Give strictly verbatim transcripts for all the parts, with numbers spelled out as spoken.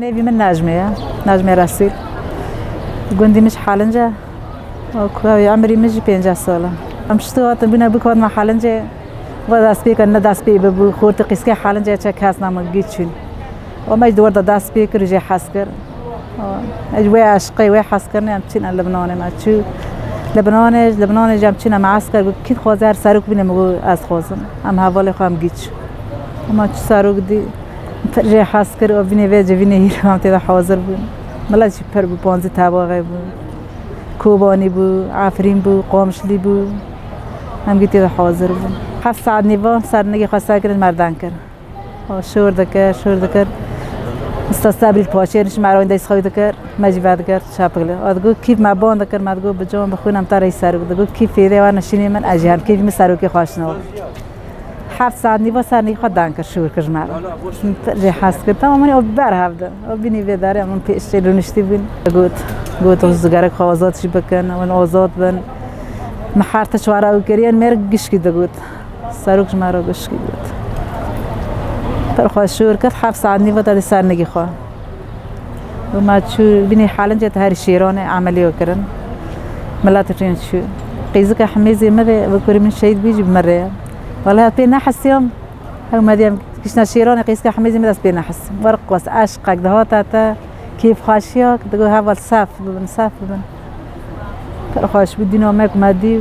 Nêvî min Necmê ye. Necmê Resûl. Gundî min ji Helince. Û ku ew ê emirî min jî pênceh sal e. Em şitî hatin bûne bûk hatin me Helince. Va dest pê kir, ne dest pê bibû. Xortî qîskê Helince çe kes ne min gî çûn. Û me ji dewar de dest pê kir û jê hez kir. Û ez wê eşqê wê hez kirinê em çîne Libnanê me çû. Libnanê, ji Libnanê jî em çîne me esker got, kî dixwaze her serok bîne, min got, ez dixwazim. Em hevalê xwe em gî çû. Û me çû serok dî. Pir jê hez kir û vînê vê civînê hîro em tê de hazir bûn. Milet jî pir bû, panzî tebaxê bû. Kobanî bû, Efrîn bû, Qamişlî bû. Em gî tê de hazir bûn. Heft saet nîvan ser nigê xwe ser kirin, me deng kir. O şor dikir, şor dikir. Usta Sebrî paşê nişt me rewên dest xwe dikir. Me jî vedikir, çapikli. A digot, kîf me ban dikir, me digot, bi can bi xwîn em te rey serok. Digot, kîf fêdê wan nişînê min, ez jî her kîf min serokê xwe şino. Heft saet nîva ser nîv xwe dan kir, şûr kir ji me re. Min pir jê hez kir. Tamam, min o ber hev de. O binî vê derê, min pêşê rûniştî bûn. Got, got, hûn zigerek xwe azad jî bikin, hûn azad bin. Min her tişt were ew kiriye, mêr gişkî digot. Serok ji me re gişkî got. Pir xwe şûr kir, heft saet nîva te dî ser nigî xwe. Û me çû binî Helincê te herî şêranê emelî kirin. Milet rîn çû. Qîzika Hemêzê min rê, bi kurî min şehîd bû jî bi min rê ye. Wele ez pê nehesiyam. Hew me diyem kiştine şêranê qîzika Hemêzê min ez pê nehesiyam. Werqos eşqek dihate te, kêfxweşiyek, digo heval saf bibin, saf bibin. Pir xweş bû, dîna me ku me dî,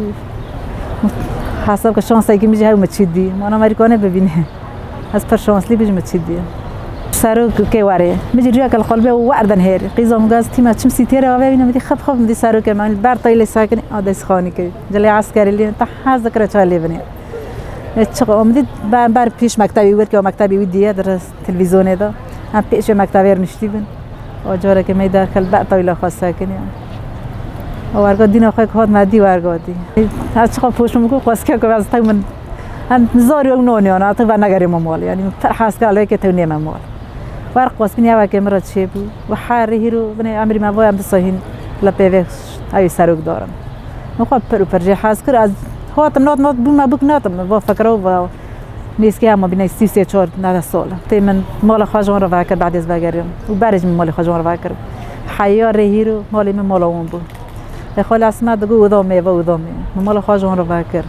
hesab ke şansekî min jî hew min çî dî. Wana Amerîkanê bibîne. Ez pir şanslî bû, ji min çî dî. Serok kê werê. Min jî riyeke li qelbê û werden hêr. Qîza min gaz tîme çim sîtêre ave bîne, min dî xef xef min dî serokê me. Ber tayî lê sekinî, a destxanî kir. Cilê eskerî lê, te hez dikire çay lê binê. E, çiqa, min dî ber, ber pêş mektebî wir ke, o mektebî wî diye, dire televîzyonê de. Em pêşê mektebê rûniştî bin. O carekê me derkel be tawîla xwe sekinî. O werga dîna xwe ku hat me dî werga dî. Ez çiqa poşim ku xweskek ku ez tew min. Em zarî ew nonî ana, tew ve negerê me mal. Yanî min pir hez kir, aleyke tew nême mal. Werq xwest bin ya weke min re çêbû. Û herî hîro binê emrî me va em di sahîn le pêvê ew serok darin. Min xwe pir û pir jê hez kir. Ez hatim, nat, nat, bû me bûk natim. Va fikra û va Nêzkî hema bîne sî sê çar nave sal. Tê min mala xwe ji wan re vekir, badê ez vegeriyam. Û berê jî min malê xwe ji wan re vekir. Heya rê hîro malê min mala wan bû. Ê xwe li esma digo, uda me, va uda me. Min mala xwe ji wan re vekir.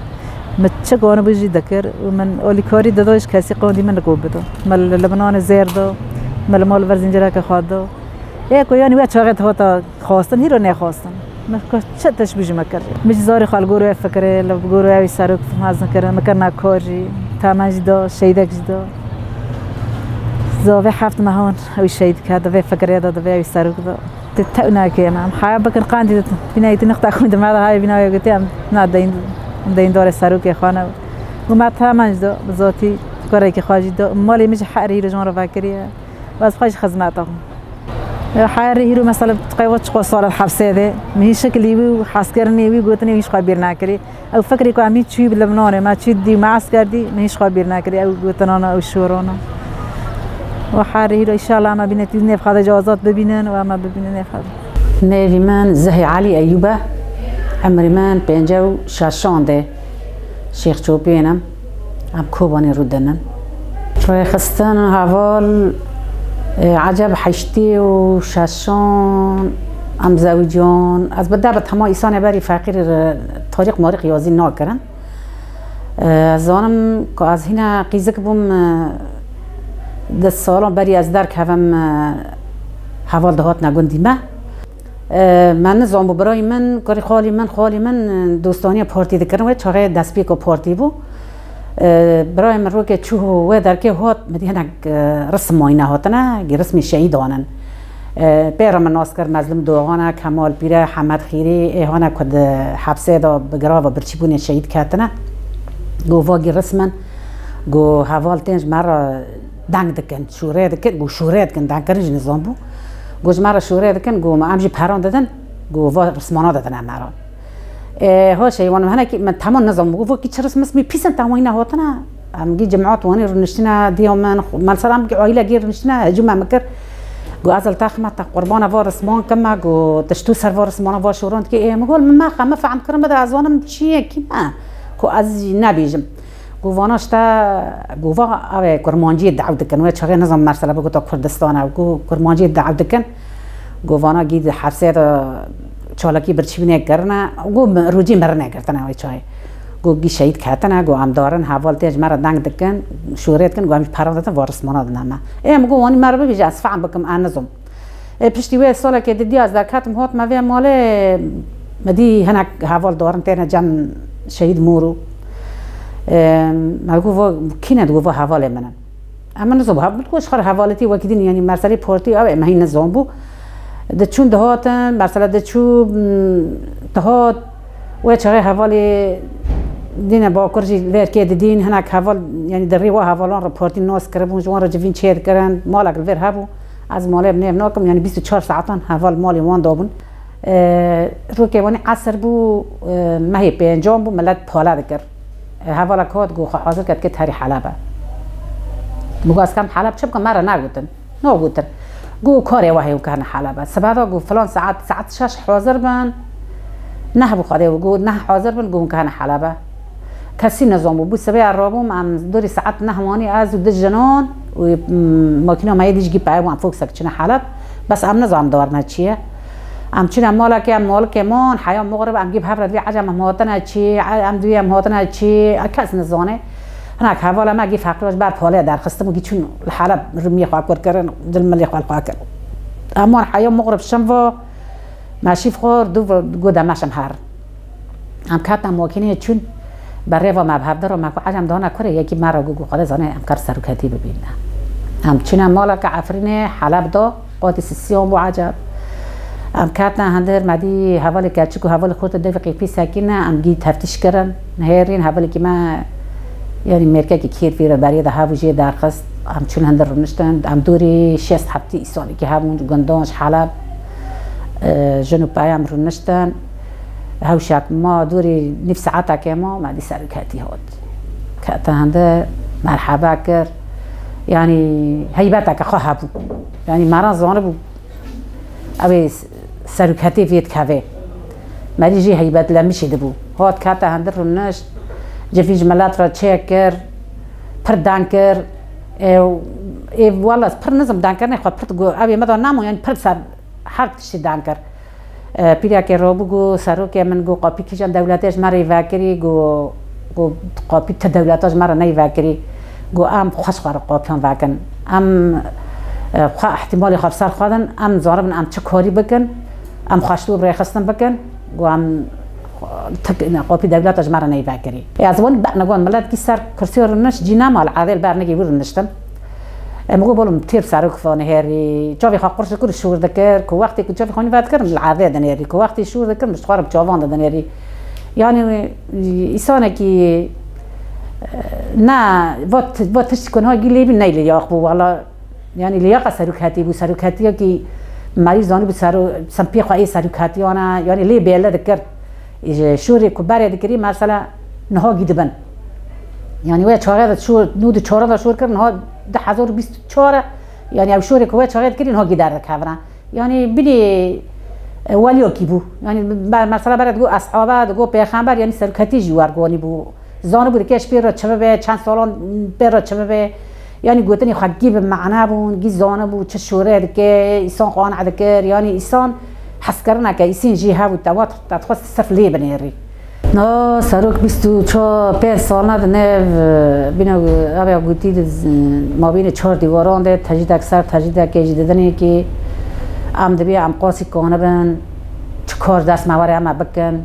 Min çi ganibû jî dikir. Û min alîkarî dida ji kesî qandî min niko bida. Me li Libnanê zêr da. Me li mal vir zincireke xwe da. Ê ku yanî we çaxê dihata xwestin, hîro nexwestin. Min ku çi tişt bû ji me kir. Min jî zarê xwe li gor wê fikirê, li gor wê wî serok mezin kirin. Min kirine kar jî, temen jî da, şehîdek jî da. Zavê heft mehan ew şehîd ket, di vê fikirê de, di vê wî serok de. Ti tew nake me. Em heya bikin qandî, bîne yî tu nixta xwîn di me de hayê bîna wê gotê, em na deyn, deyndarê serokê xwe ne. Û me temen jî da, bi zatî karekî xwe jî da. Malê min jî her hîro ji wan re vekiriye. Ez xwe ji xizmeta xwe. Herî hîro mesela qeywa çiqo sal hepsê de. Min hî şikilî wî û hezkirinê wî gotinê wî hîç xwe bîr nekirî. Ew fikrê ku em hî çûyî bi Libnanê, me çûyî dî, me hez kerdî, min hîç xwe bîr nekirî. Ew gotinana, ew şorana. Û herî hîro înşallah me bîne tî nêv xwe de jî azad bibînin û em ê bibînin nêv xwe de. Nêvî min Zehê Elî Eyûb e. Emrî min pêncî û şeşan de. Şêxçopiyên em, em Kobanê rûdinin. Rêxistin heval, e, eceb heştê û şeşan em zewicîyan. Ez bi debit hema îsanê berî feqîr, e, tarîq marîq yazî nakirin. E, ez zanim ku ez hîna qîzik bûm, e, di salan berî ez derkevim, e, heval dihatine gundî me. E, me nizanbû birayê min, kurê xalî min, xalî min, e, dostaniya partî dikirin, wê çaxê destpêka partî bû. E, birayê min roke çû wê derkê hat, min dî hinek, e, risim mayîne hatine, gî rismê şehîdan in. E, pê re min nas kir, Mezlûm Doğan e, Kemal Pîr e, Hemed Xîrî, ê hane ku di hepsê de bi girava birçîbûnê şehîd ketine. Got, va gî risim in, got, heval tên ji me re deng dikin, şûrê dikin, got, şûrê dikin, dengkirin jî nizanbû. Got, ji me re şûrê dikin, got, em jî peran didin, got, va rismana didin em me re. Ê, hoş e, wan hinekî min temam nizanbû, got, va kî çi rism mismî pîs in, temamî nehatine. Em gî cemaat wanî rûniştine, diya min, xwe, me li ser em gî aîle gî rûniştine, hicûm em kir. Got, ez li te xime te qurbana va risman kime, got, tiştû ser va rismana va şûran dikê, ê, min got, min me xe, me fehm kirin bide, ez zanim çi ye, kî me, ku ez jî nebêjim. Go vana işte, go va ev ê kurmanciyê daw dikin. Wê çaxê nizam mersele bigota Kurdistan e. Go kurmanciyê daw dikin. Go vana gî di hepsê de çalakî birçîbînê kirine. Go mi-, rûcî mirinê girtine wê çaxê. Go gî şehîd ketine. Go em darin heval tê ji me re deng dikin. Şûrê dikin. Go em jî pera didin varismana dine me. Ê min go wanî me re bibêje ez fehm bikim, ez nizom. Ê, piştî wê salekê didî ez derketim, hatim vê malê, me dî hinek heval darin têne cem şehîd Mûrû. Ê, me digot, va kî ne? Digot, va hevalê min in. Em min nizan, hev-, min digot, ji xwe re hevaletî wekî din, yanî merselê partî ew ê me hîn nizan bû. Diçûn dihatin, mersele diçû, m, dihat, wê çaxê hevalê dîne bakur jî li vê erkê didîn, hinek heval, yanî di rê wa hevalan re partî nas kiribûn, ji wan re civîn çêdikirin, malek li vêr hebû. Ez malê bi nêv nakim, yanî bîst û çar saetan heval malê wan dabûn. E, rokê wanî esir bû, e, mehê pêncan bû, milet pale dikir. E, hevala got, got xwe hazir ke dike terî Helebe. Min got, ez kem Heleb çi bikim, me re negotin. Nagotin. Got, karê we heye û kerne Helebe. Sibe de got, filan saet, saet şeş hazir bin. Neh bû Xwedê û got, neh hazir bin, got, hûn kerne Helebe. Kesî nizanbû. Bû sibê ez rabûm, em dorî saet neh wanî ez û du jinan û, mm, makîna me yê dî ji gî peyê bû, em foksek çine Heleb. Bes em nizanin darine çi ye. Em çine malekê, em malikê man, heya mixrib, em gî bi hev re divê ecem em hatine çi, e, em divê em hatine çi, e, kes nizane. Hinek hevala me gî feqîra ji ber palê derxistin û gî çûn li Heleb rimiyê xwe kur kirin, dilmilê xwe li xwe kirin. Em wan heya mixrib şin va, me şîv xwar, dû va, got de me şim herin. Em ketin makîneyê çûn, berê va me bi hev de re, me got, ecem dane kurê, yekî me re got, got, Xwedê zane, em kar seroketî bibîne. Em çûne maleke Efrînê, Heleb de, qatî sisiyan bû eceb. Em ketin hundir, me dî hevalê keçik û hevalê xurt û devê qîpî sekîne, em gî teftîş kirin. Nihêrîn hevalekî me, yanî mêrkekî kêr vî re berê de hebû jê derxist. Em çûn hundir rûniştin. Em dorî şêst heftî îsanekî hebûn, gundan ji Heleb, e, jin û peyam rûniştin. Hewşek ma dorî nîv saetekê ma, me dî seroketî hat. Kete hende merheba kir. Yanî heybeteke xwe hebû. Yanî me re zanibû ew ê seroketê vê dikeve. Me dî jî heybetlemişî dibû. Hat kete hende rûnişt. Civîn ji milet re çêkir. Pir deng kir. Ê, ê, wela ez pir nizim dengkirinê xwe pir digo. Ew ê me de namo, yanî pir ser her tiştî deng kir. E, pîrekê rabû got, serokê min got, qapî kîjan dewletê ji me re vekirî, got, got, qapî ti dewleta ji me re neyvekirî. Got, em xweş xwe re qapiyan vekin. Em, e, xwe îhtîmalê xwe bi ser xwe din, em zaribin em çi karî bikin, em xweştû bi rêxistin bikin. Got, em tik-, qapî dewleta ji me re neyvekirî. E, ez wan berne got, milet kî ser kursiya rûniş cî nema, li erdê li ber nigê wî rûniştin. Em got, bolum têr serok xwe nihêrî, çavê xwe qurş dikir û şûr dikir, ku wextê ku çavê xwe nî vedikir, li erdê dinêrî, ku wextê şûr dikir, min ji xwe re bi çavan de dinêrî. Yanî, îsanekî, e, ne, va ti-, va tişt ku niha gî lêbî ney liyaq bû, wala, yanî liyaqa seroketî bû, seroketiyekî merî zanî bû sero-, sempê xwe ê seroketiyane, yanî lê bêle dikir. Ji şûrê ku berê dikirî, mesela niha gî dibin. Yanî wê çaxê de şûr, nû di çar de şûr kir, niha du hezar û bîst û çar e. Yanî ew şûrê ku wê çaxê dikirî, niha gî derdikevine. Yanî binê, e, weliyokî bû. Yanî be-, mesela berê digot eshabe, digot pêxember, yanî seroketî jî wergonî bû. Zanibû dike ji pê re çi bibe, çend salan pê re çi bibe. Yanî gotinê xwe gî bi mane bûn, gî zanibû çi şûrê dike, îsan qane dikir. Yanî îsan hezkirineke îsîn jî hebû, te wat, te dixwest sirf lê binêrî. Na serok bîst û çar, pênc sal ne di nêv, e, bîna, e, ev ya gotî di z-, mabînê çar dîwaran de tecrîdek ser tecrîdekê jî didinê kî em dibê em qasî kanibin, çi kar dest me were em ê bikin,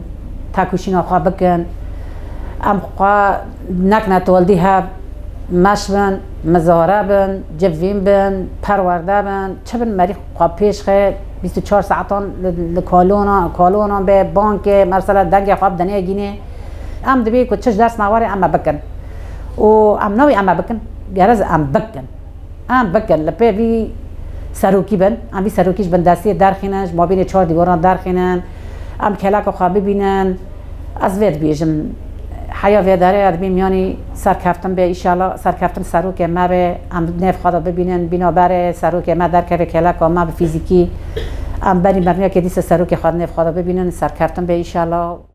tekoşîna xwe bikin. Em xwe nekine tolî hev, meş bin, mizare bin, civîn bin, perwerde bin, çi bin merî xwe pêş xe, bîst û çar saetan li, li kolona, kolonan be, bankê, mesela dengê xwe bidinê gînê. Em dibê ku çi ji dest me were em ê bikin. Û em nabê em ê bikin, gerez em bikin. Em bikin, li pê vî serokî bin, em vî serokî ji bin destiyê derxînin, ji mabînê çar dîwaran derxînin, em kêleka xwe bibînin. Ez vê dibêjim, heya vê derê ez dibêm, yanî serkeftin be, îşallah serkeftin serokê me be, em nêv xwe de bibînin, bîna berê serokê me derkeve kêleka me bi fîzîkî, em berî meriniyekê dîsa serokê xwe nêv xwe de bibînin, serkeftin be îşallah.